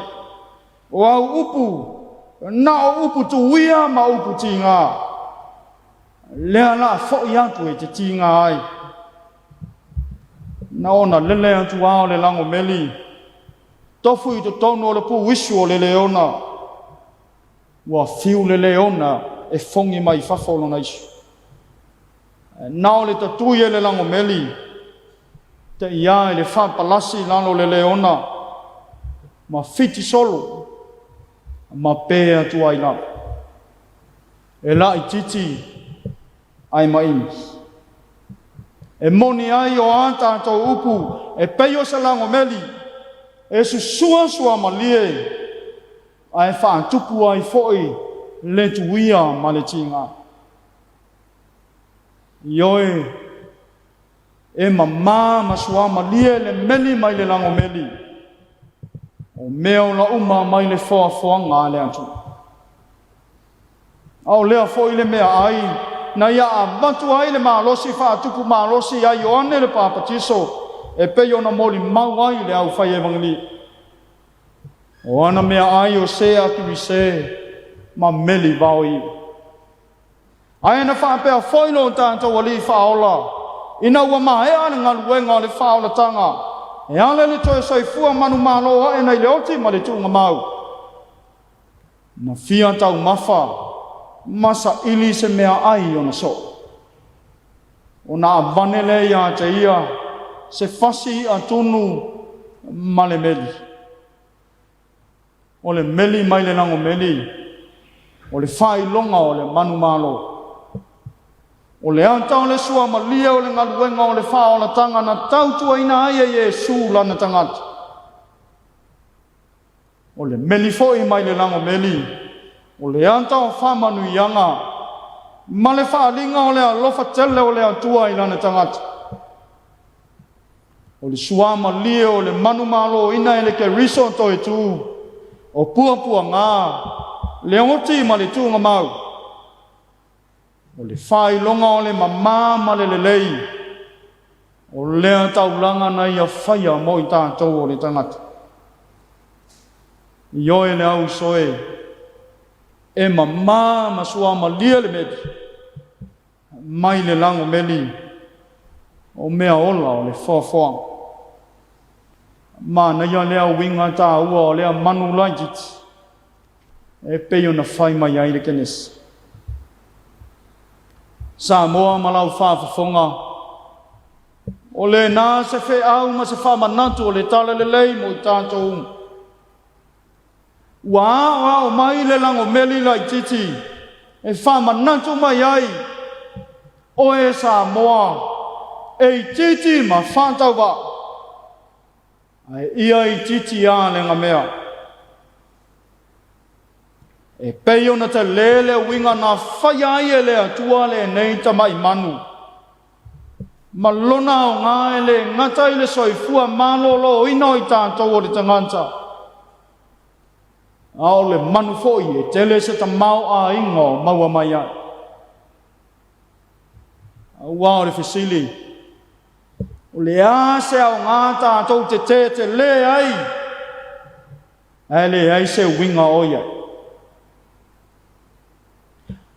o au upu, na o upu tuia ma upu tiga. Lea la fo'i atu e te tiga ai. Na ona lele atu lava o le lagomeli, tofu i totonu o le puisu o le leona. Ua fiu le leona e fogi mai fafo o lona isu. Na o le tatui e le lagomeli, te ia i le faapalasi i lalo o le leona, ma fiti solo, ma pe atu ai lava. E laitiiti ae maini. E moni ai o a tatou upu e pei o se lagomeli, e susua suamalie, ae faatupu ai foi le tuia ma le tiga. Ioe, e mamā ma suamalie le meli mai le lagomeli, o mea ola uma mai le foafoaga a le Atua. A o lea foi le meaai na ia avatu ai le malosi faatupu malosi ia Ioane le Papatiso e pei ona molimau ai le aufai evagelia. O ana meaai o se atu i se ma meli vaoia. Ae na faapea foi lo tatou Alii Faaola, ina ua maea le galuega o le faaolataga, e ala i le toe soifua manumalo ae nai le oti ma le tuugamau. Na fia taumafa ma saili se meaai i ona soo. Ona avane lea ia te ia se fasi i'a tunu ma le meli. O le meli mai le lagomeli, O le faailoga o le manumalo. O le ata o le suamalie o le galuega o le faaolataga na tautuaina ai e Iesu lana tagata. O le meli foi mai le lagomeli, o le ata o faamanuiaga, ma le faaaliga o le alofa tele o le Atua i lana tagata. O le suamalie o le manumaloina e le Keriso toe tu, o puapuaga, le oti ma le tuugamau, o le faailoga o le mamā ma le lelei, o lea taulaga na ia faia mo i tatou o le tagata. Ioe le au uso e, e mamā ma suamalie le meli, mai le lagomeli, o mea ola o le foafoaga. Manaia lea uiga taua o lea manu laitiiti, e pei ona fai mai ai le Kenesi. Samoa ma lau faafofoga, o lena se feau ma se faamanatu o le talalelei mo i tatou uma. Ua aoao mai le lagomeli laitiiti e faamanatu mai ai, oe Samoa, e itiiti ma faatauvaa, ae ia itiiti lava le gamea. E pei ona tele le uiga na faia ai e le Atua lenei tamai manu, ma lona aoga e le gata i le soifua maloloina o i tatou o le tagata, a o le manu foi e tele se tamaoaiga o maua mai ai. Aua o le fesili, o le a se aoga tatou te tetele ai, ae leai se uiga o i ai?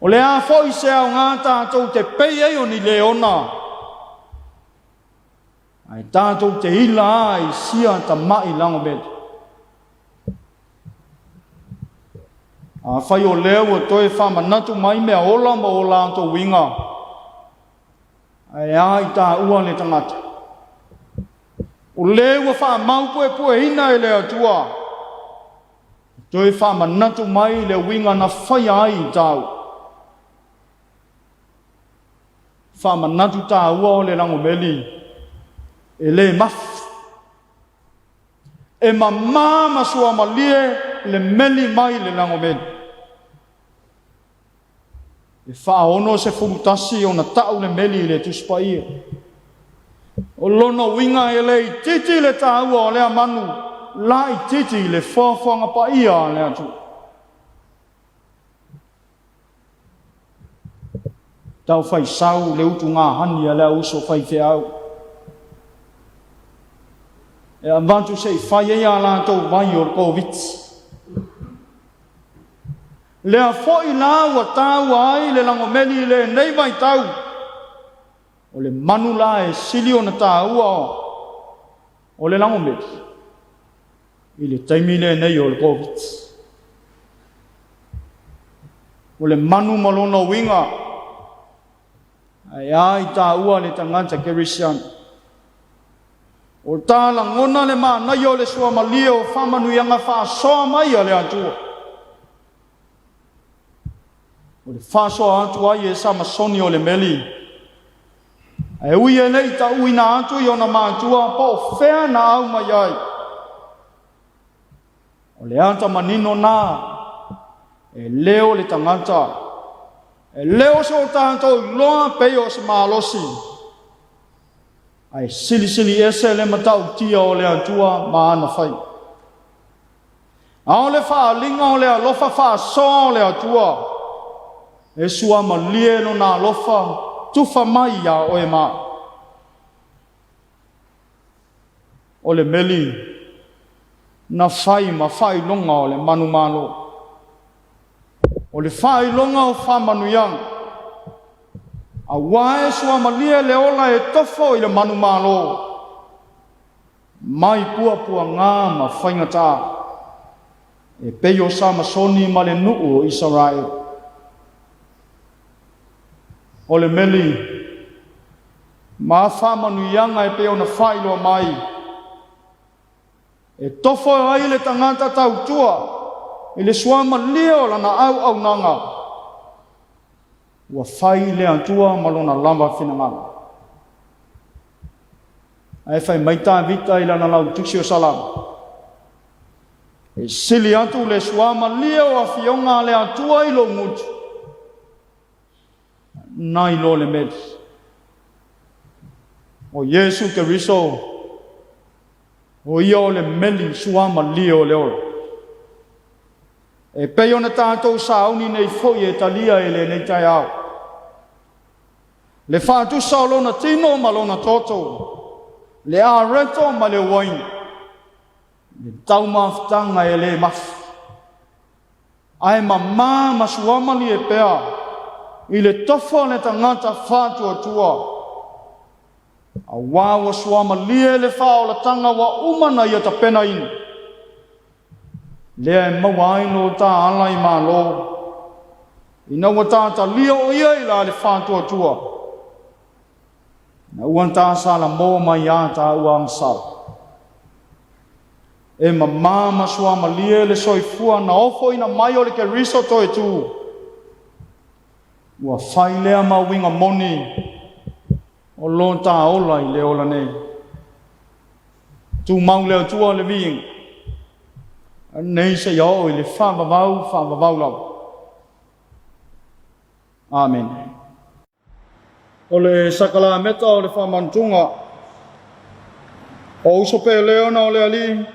O le a foi se aoga tatou te pei ai o ni leona, ae tatou te ila ai sia tamai lagomeli? Afai o lea ua toe faamanatu mai mea ola ma o latou uiga, ae a i taua le tagata? O lea ua faamaupuepueina e le Atua, toe faamanatu mai le uiga na faia ai i tau. Faamanatu taua o le lagomeli, e le mafu. E mamā ma suamalie le meli mai le lagomeli. E 61 ona tau le meli i le Tusi Paia. O lona uiga e le itiiti le taua o lea manu, laitiiti i le foafoaga paia a le Atua. Tau faisau le utugahani a le auuso faifeau. E avatu se i fai ai a latou vai o le Koviti. Lea foi la ua taua ai le lagomeli i lenei vaitau, o le manu la e sili ona taua o le lagomeli i le taimi lenei o le Koviti. O le manu ma lona uiga, ae a i taua le tagata kerisiano. O ta lagona le manaia o le suamalie o faamanuiaga faasoa mai a le Atua. O le faasoa atu ai e Samasoni o le meli, ae ui e le i tauina atu i ona matua po o fea na au mai ai. O le ata manino na, e leo le tagata, e leo so tatou iloa pei o se malosi, ae silisili ese le matautia o le Atua ma ana fai. A o le faaaliga o le alofa faasoa o le Atua, e suamalie lona alofa tufa mai iā oe ma. O le meli na fai ma faailoga o le manumalo. O le faailoga o faamanuiaga, aua e suamalie le ola e tofo i le manumalo, mai puapuaga ma faigata, e pei o Samasoni ma le nuu o Isaraelu. O le meli ma faamanuiaga e pei ona faailoa mai, e tofo ai le tagata tautua. I le suamalie o lana auaunaga, ua fai le Atua ma lona lava finagalo. Ae fai mai Tavita i lana lautusi o Salamo, e sili atu le suamalie o afioga a le Atua i lou gutu, nai lo le meli. O Iesu Keriso, o ia o le meli suamalie o le ola. E pei ona tatou sauni nei foi e talia e lenei taeao. Le faatusa o lona tino ma lona toto, le areto ma le uaina, le taumafataga e le mafu. Ae mamā ma suamalie pea i le tofa o le tagata faatuatua. Auā ua suamalie le faaolataga ua uma na ia tapenaina. Lea e maua ai lo ta ala i malo. Ina ua ta talia o ia i la le faatuatua. Na ua ta salamo mai a ta ua agasala. E mamā ma suamalie le soifua na ofoina mai o le Keriso toe tu. Ua fai lea ma uiga moni o lo ta ola i le ola nei. Tumau le Atua le viiga. Nei seia oo i le faavavau, faavavau lava. Amen. O le sakalameta o le faamanatuga. O uso pele ona o le Alii,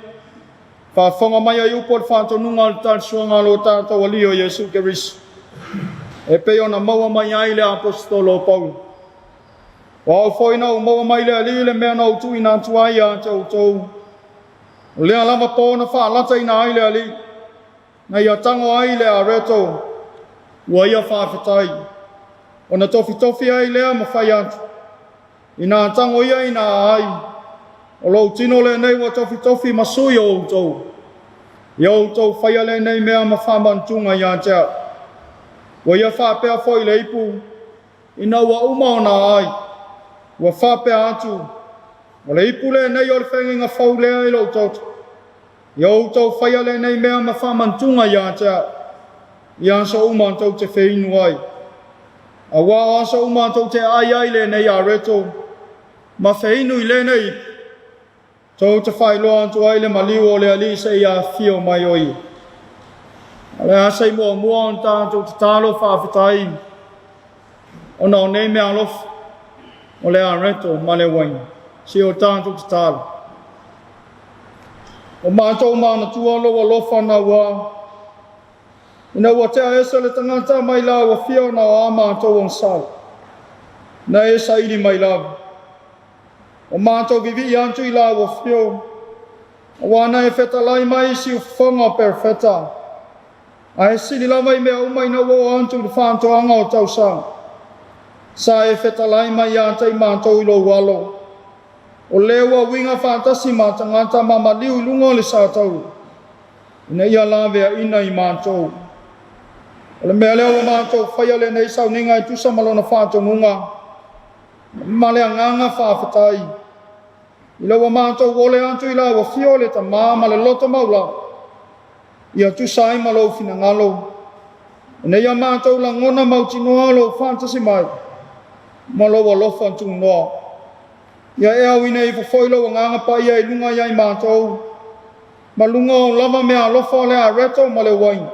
faafofoga mai ai upu o le faatonuga o le talisuaga a lo tatou Alii o Iesu Keriso. E pei ona maua mai ai le aposetolo o Paulo. O au foi na ou maua mai le Alii le mea na ou tuuina atu ai ia te outou. O lea lava po na faalataina ai le Alii, na ia tago ai le areto, ua ia faafetai. Ona tofitofi ai lea ma fai atu. Ina tago ia ina ai, o lou tino lenei ua tofitofi ma sui o outou. Ia outou faia lenei mea ma faamanatuga ia te au. Ua ia faapea foi le ipu, ina ua uma ona ai. Ua faapea atu, o le ipu lenei o le feagaiga fou lea i lou toto. Ia outou faia lenei mea ma faamanatuga ia te au. I aso uma tou te feinu ai. Auā o aso uma tou te ai ai lenei areto, ma feinu i lenei ipu. Tou te faailoa atu ai le maliu o le Alii seia afio mai o ia. O le a se i muamua ona tatou tatalo faafetai ona o nei mea alofa o le areto ma le uaina. Se o tatou tatalo. O matou manatua lou alofa naua, ina ua tea ese le tagata mai la ua fia ona o a matou agasala. Na e saili mai lava. O matou vivii atu i la ua fio, auā na e fetalai mai i siufofoga o perofeta. Ae sili lava i mea uma ina ua oo atu i le faatoaga o tausaga. Sa e fetalai mai ia te i matou i lou alo. O lea ua uiga faatasi ma tagata ma maliu i luga o le satauro. Ina ia laveaina i matou. O le mea lea ua matou faia lenei sauniga e tusa ma lona faatonuga. Ma le agaga faafetai. Ina ua matou ole atu i la ua fio le Tamā ma le loto maulalo. Ia tusa ai ma lou finagalo. Ina ia matou lagona mautinoa lou faatasi mai. Ma lou alofa tunoa. Ia e auina ifo foi lou agaga paia i luga ia i matou. Ma luga o lava mea alofa o le areto ma le uaina.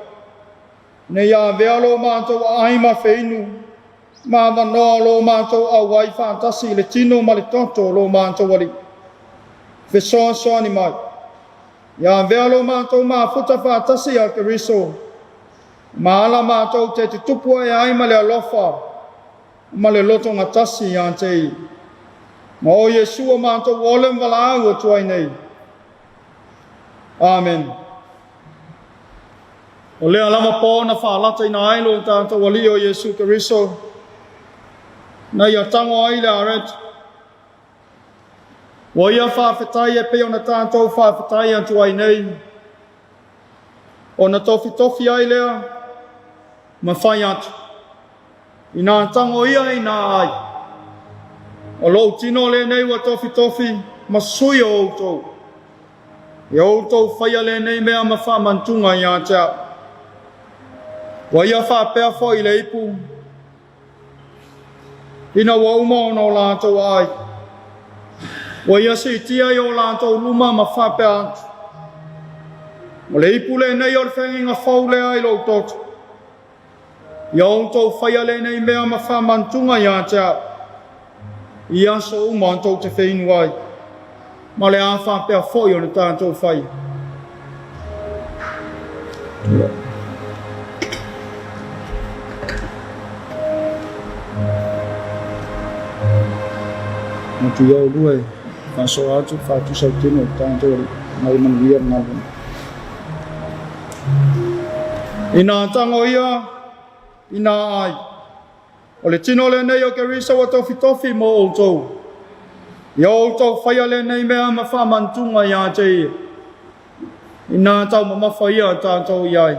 Ina ia avea lo matou ai ma feinu. Ma avanoa o lo matou auai faatasi i le tino ma le toto o lo matou Alii. Fesoasoani mai. Ia avea lo matou mafuta faatasi ia Keriso. Ma ala matou te tutupu ae ai ma le alofa ma le loto gatasi ia te ia. Ma o Iesu o matou ole ma valaau atu ai nei. Amen. O lea lava po na faalataina ai lo tatou Alii o Iesu Keriso. Na ia tago ai le areto. Ua ia faafetai e pei ona tatou faafetai atu ai nei. Ona tofitofi ai lea ma fai atu. Ina tago ia ina ai. O lou tino lenei ua tofitofi ma sui o outou. Ia outou faia lenei mea ma faamanatuga ia te au. Ua ia faapea foi i le ipu, ina ua uma ona o latou ai. Ua ia siitia i o latou luma ma faapea atu, O le ipu lenei o le feagaiga fou lea i lou toto. Ia outou faia lenei mea ma faamanatuga ia te au, i aso uma tou te feinu ai, ma le a faapea foi o le tatou fai. Atu ia olua e faasoa atu faatusa o tino o tatou mai manuia le galuega. Ina tago ia, ina ai. O le tino lenei o Keriso ua tofitofi mo outou. Ia outou faia lenei mea ma faamanatuga ia te ia. Ina taumamafa ia tatou i ai.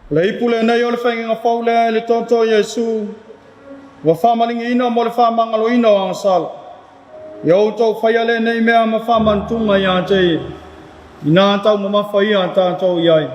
Le ipu lenei o le faigina fou lea i le toto o Iesu, ua faamaligiina mo le faamagaloina o agasala. Ia outou faia lenei mea ma faamanatuga ia te ia, ina taumamafa ia tatou i ai.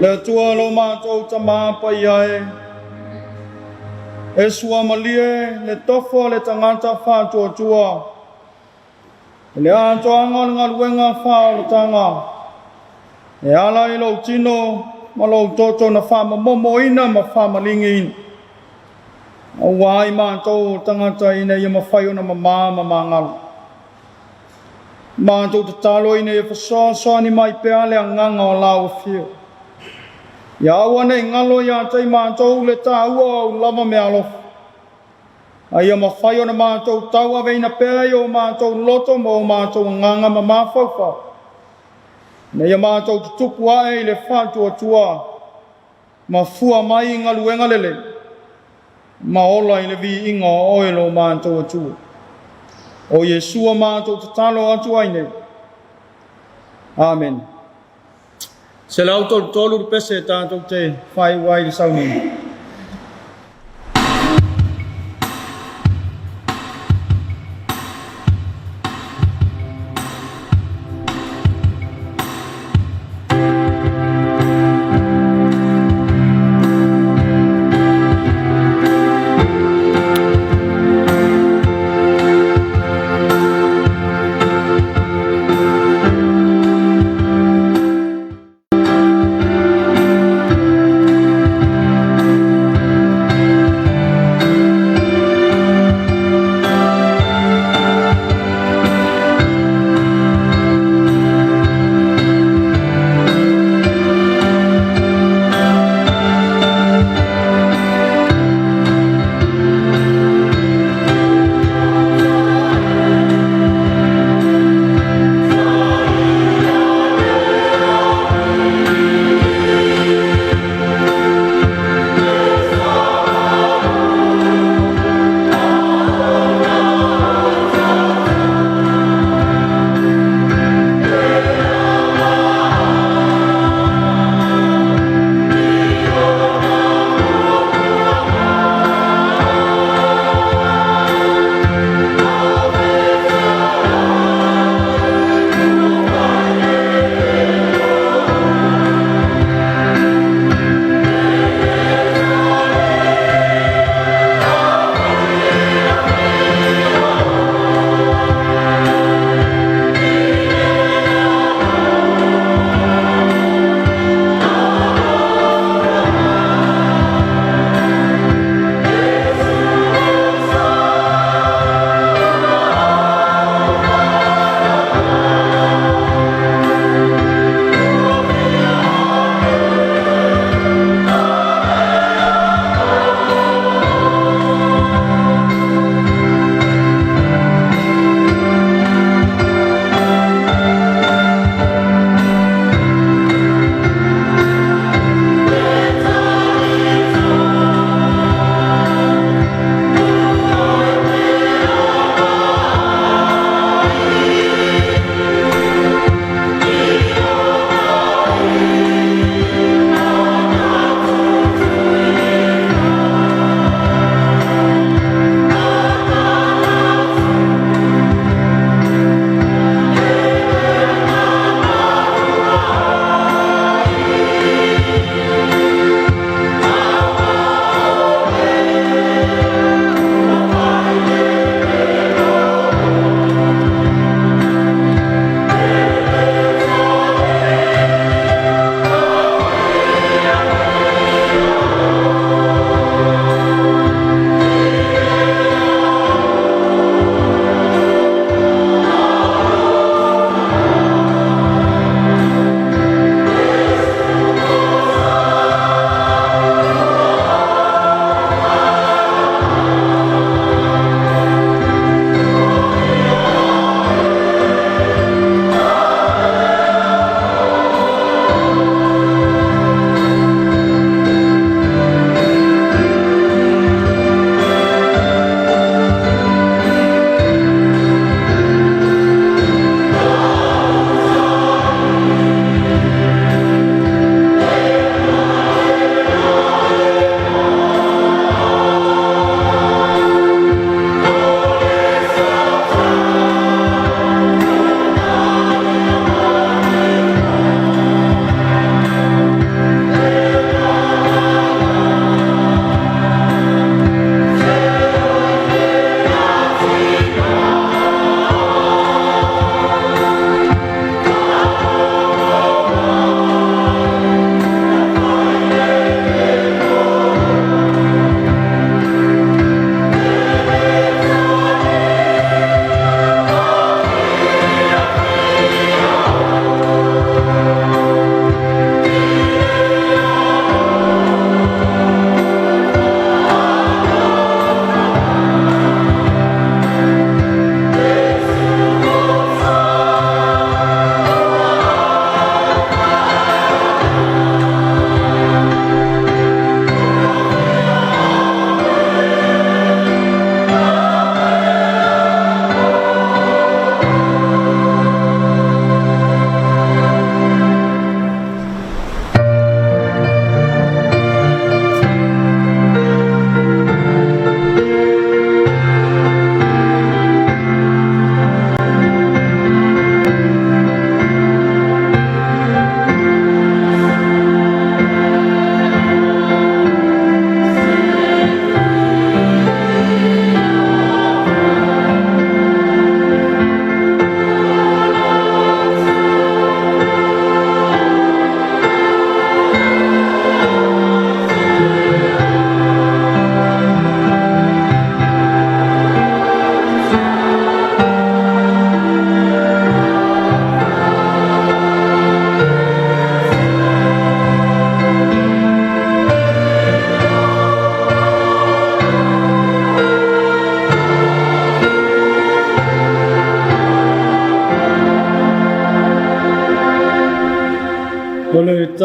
Le Atua lo matou Tamā Paia e, e suamalie le tofo a le tagata faatuatua, i le atoaga o le galuega faaolataga, e ala i lou tino ma lou toto na faamamomoina ma faamaligiina. Aua ai matou o tagata ina ia mafai ona mamā ma magalo. Matou tatalo ina ia fesoasoani mai pea le agaga o lau afio. Ia aua ne i galo ia te i matou le taua o au lava meaalofa. A ia mafai ona matou tauaveina pea i o matou loto ma o matou agaga ma mafaufau. Ina ia matou tutupu ae i le faatuatua ma fua mai i galuega lelei, ma ola i le viiga o oe lo matou Atua. O Iesu matou tatalo atu ai nei. Amen. 133 le pese tatou te faaiu ai le sauniga.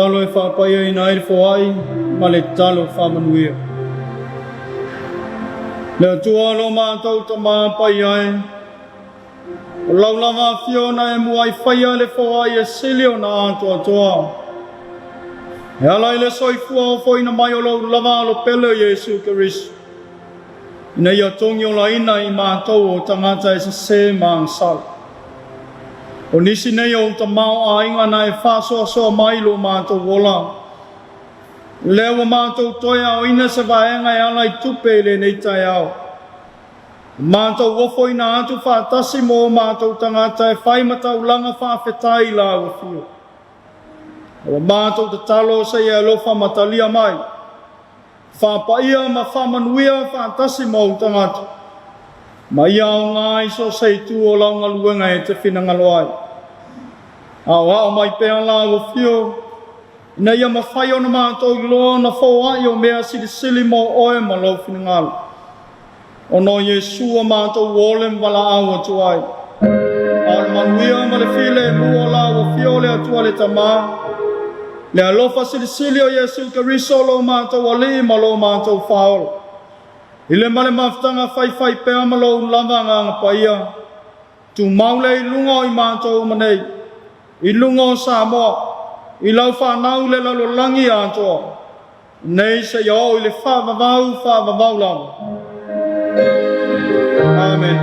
tatalo e faapaiaina ai le foai ma le tatalo faamanuia. Le Atua lo matou Tama paia e, o lau lava afio na e muai faia le foai e sili ona atoatoa. E ala i le soifua ofoina mai o lou lava Alo pele o Iesu Keriso, ina ia togi olaina i matou o tagata e sesē ma agasala. O nisi nei o ou tamaoaiga na e faasoasoa mai i lo matou ola, lea ua matou toe aoina se vaega e ala i tupe i lenei taeao. Matou ofoina atu faatasi mo o matou tagata e fai ma taulaga faafetai i lau afio. Ua matou tatalo se i e alofa ma talia mai, faapaia ma faamanuia faatasi ma ou tagata, ma ia aoga i so o se itu o lau galuega e te finagalo ai. Aoao mai pea lau afio, ina ia mafai ona matou iloa ona foai o mea silisili mo oe ma lou finagalo. Ona o Iesu a matou ole ma valaau atu ai. A o le manuia ma le filemu o lau afio le Atua le Tama, le alofa silisili o Iesu Keriso lo matou Alii ma lo matou Faaola, i le ma le mafutaga faifai pea ma lou lava Agaga Paia, tumau lea i luga o i matou uma nei, i luga o Samoa, i lau fanau le lalolagi atoa, nei seia oo i le faavavau faavavau lava. Amen.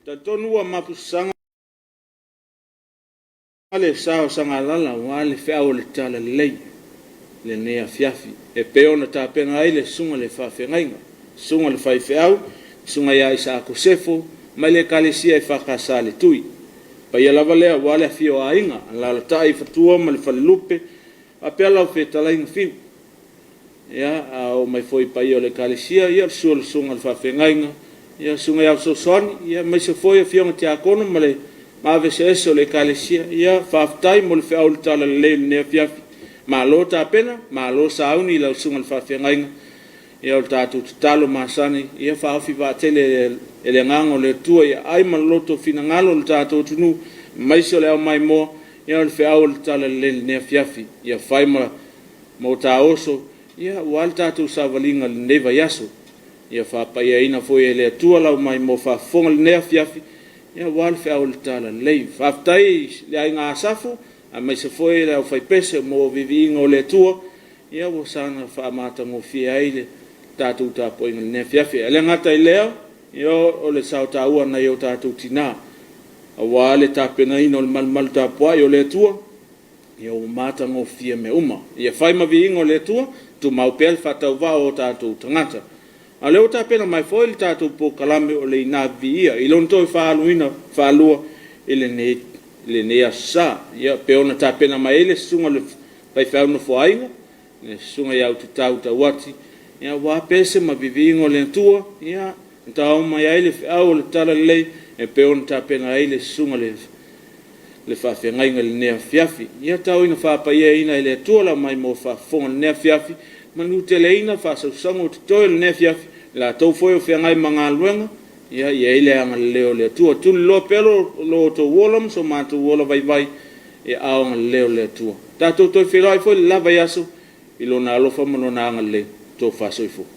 Talitonu ua mapusaga le sa o Sagalala aua le feau o le talalelei lenei afiafi e pei ona tapena ai le susuga i le faafeagaiga, susuga i le faifeau, susuga ia Isaako Sefo mai le Ekalesia EFKS a le Tui. Paia lava lea aua le afio o aiga, alaalatai Fatua ma le Falelupe faapea lau fetalaiga Fiu. Ia, a oo mai foi i paia o le Ekalesia, ia o le susu o le susuga i le faafeagaiga, ia susuga ia Fesoasoani, ia aemaise foi afioga tiakono ma le maave eseese o le Ekalesia. Ia, faafetai mo le feau o le talalelei i lenei afiafi. Malo tapena, malo sauni i lau susuga i le faafeagaiga. Ia o le tatou tatalo masani, ia faaofi vaatele e le Agaga o le Atua i aai ma loto finagalo o le tatou atunuu, aemaise o le au maimoa, ia o le feau o le talalelei i lenei afiafi. Ia fai ma taoso, ia aua le tatou savaliga i lenei vaiaso. Ia faapaiaina foi e le Atua lau maimoa faafofoga i lenei afiafi, ia aua le feau o le talalelei. Faafetai i le aiga Asafo, aemaise foi le aufaipese mo viviiga o le Atua, ia ua saga faamatagofie ai le tatou tapuaiga i lenei afiafi. Ae le gata i lea, ia o le sao taua nai o tatou tinā, aua le tapenaina o le malumalu tapuai o le Atua, ia ua matagofie mea uma. Ia fai ma viiga o le Atua, tumau pea le faatauvaa o tatou tagata. A o lea ua tapena mai foi le tatou polokalame o le Ina Viia i lona toe faaaluina faalua i lenei aso Sa. Ia pei ona tapena mai ai le susuga i le faifeau nofoaaiga, le susuga ia Ututa Tauati. Ia, aua pese ma viviiga o le Atua, ia, na taoto mai ai le feau o le Talalelei e pei ona tapena ai le susuga le faafeagaiga i lenei afiafi. Ia tau ina faapaiaina e le Atua lau maimoa faafofoga i lenei afiafi, manuteleina faasausauga o totoe o lenei afiafi, latou foi o feagai ma galuega, ia i ai le agalelei o le Atua. Tuliloa pea lo outou ola ma so matou ola vaivai i aao agalelei o le Atua. Tatou toe feiloai foi i le la vaiaso i Lona alofa ma Lona agalelei. Tofa soifua.